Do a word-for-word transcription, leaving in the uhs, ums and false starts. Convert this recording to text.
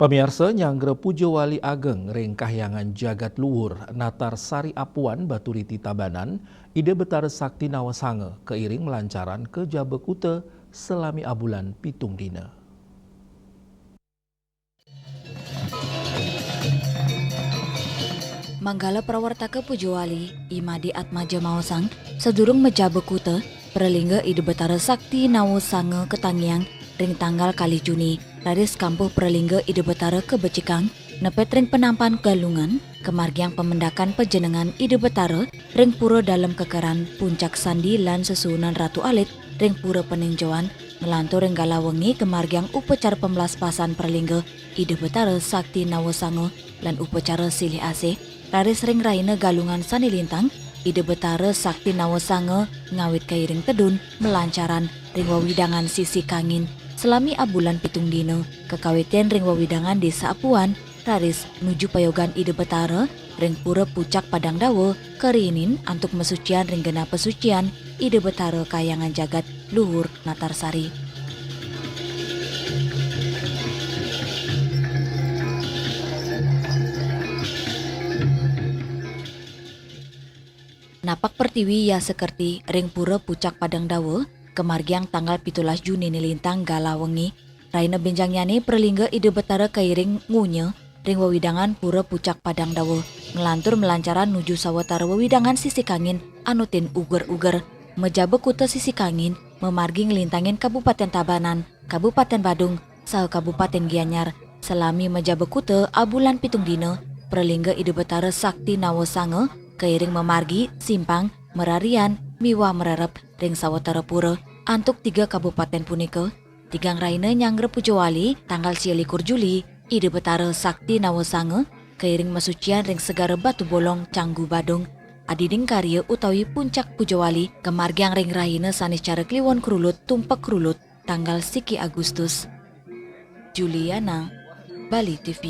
Pamiarsa, nyanggra puja wali ageng ring Kahyangan Jagat Luhur Natar Sari Apuan Baturiti Tabanan, Ida Betara Sakti Nawasanga kairing malancaran ka Jaba Kuta salami abulan pitung dina. Manggala prawartaka puja wali, I Made Atmaja maosang, sadurung majaba kuta, pralingga Ida Betara Sakti Nawasanga katangiang ring tanggal kalih Juni, raris kampuh pralingga Ida Betara kabecikang, nepet ring panampan Galungan, kamargiang pamendakan pajenengan Ida Betara ring Pura Dalem Kekeran, Puncak Sandi lan sesuunan Ratu Alit ring Pura Paninjauan, nglantur ring galah wengi kamargiang upacara pamlaspasan pralingga Ida Betara Sakti Nawasanga lan upacara silih asih, raris ring rahina Galungan sane lintang, Ida Betara Sakti Nawasanga ngawit kairing tedun malancaran ring wewidangan sisi kangin salami abulan pitung dina, kakawitin ring wewidangan Desa Apuan, raris nuju payogan Ida Betara ring Pura Pucak Padang Dawa, kariinin antuk masucian ring genah pasucian Ida Betara Kahyangan Jagat Luhur Natar Sari. Napak pertiwi yasa kerti ring Pura Pucak Padang Dawa, kamargiang tanggal pitulas Juni nilintang galah wengi. Rahina benjangnyane pralingga Ida Betara kairing ngunya ring wewidangan Pura Pucak Padang Dawa, nglantur malancaran nuju sawatara wewidangan sisi kangin anutin uger-uger. Majaba kuta sisi kangin, mamargi nglintangin Kabupaten Tabanan, Kabupaten Badung, saha Kabupaten Gianyar, salami majaba kuta abulan pitung dina, pralingga Ida Betara Sakti Nawasanga kairing mamargi, simpang, mararian, miwah marerep ring sawatara pura antuk tiga kabupaten punika. Tigang rahina nyanggra puja wali, tanggal sia likur Juli, Ida Betara Sakti Nawasanga kairing masucian ring Segara Batu Bolong, Canggu Badung. Adiding karya utawi puncak puja wali kamargiang ring rahina Saniscara Kliwon Krulut, Tumpek Krulut, tanggal siki Agustus. Juliana, Bali T V.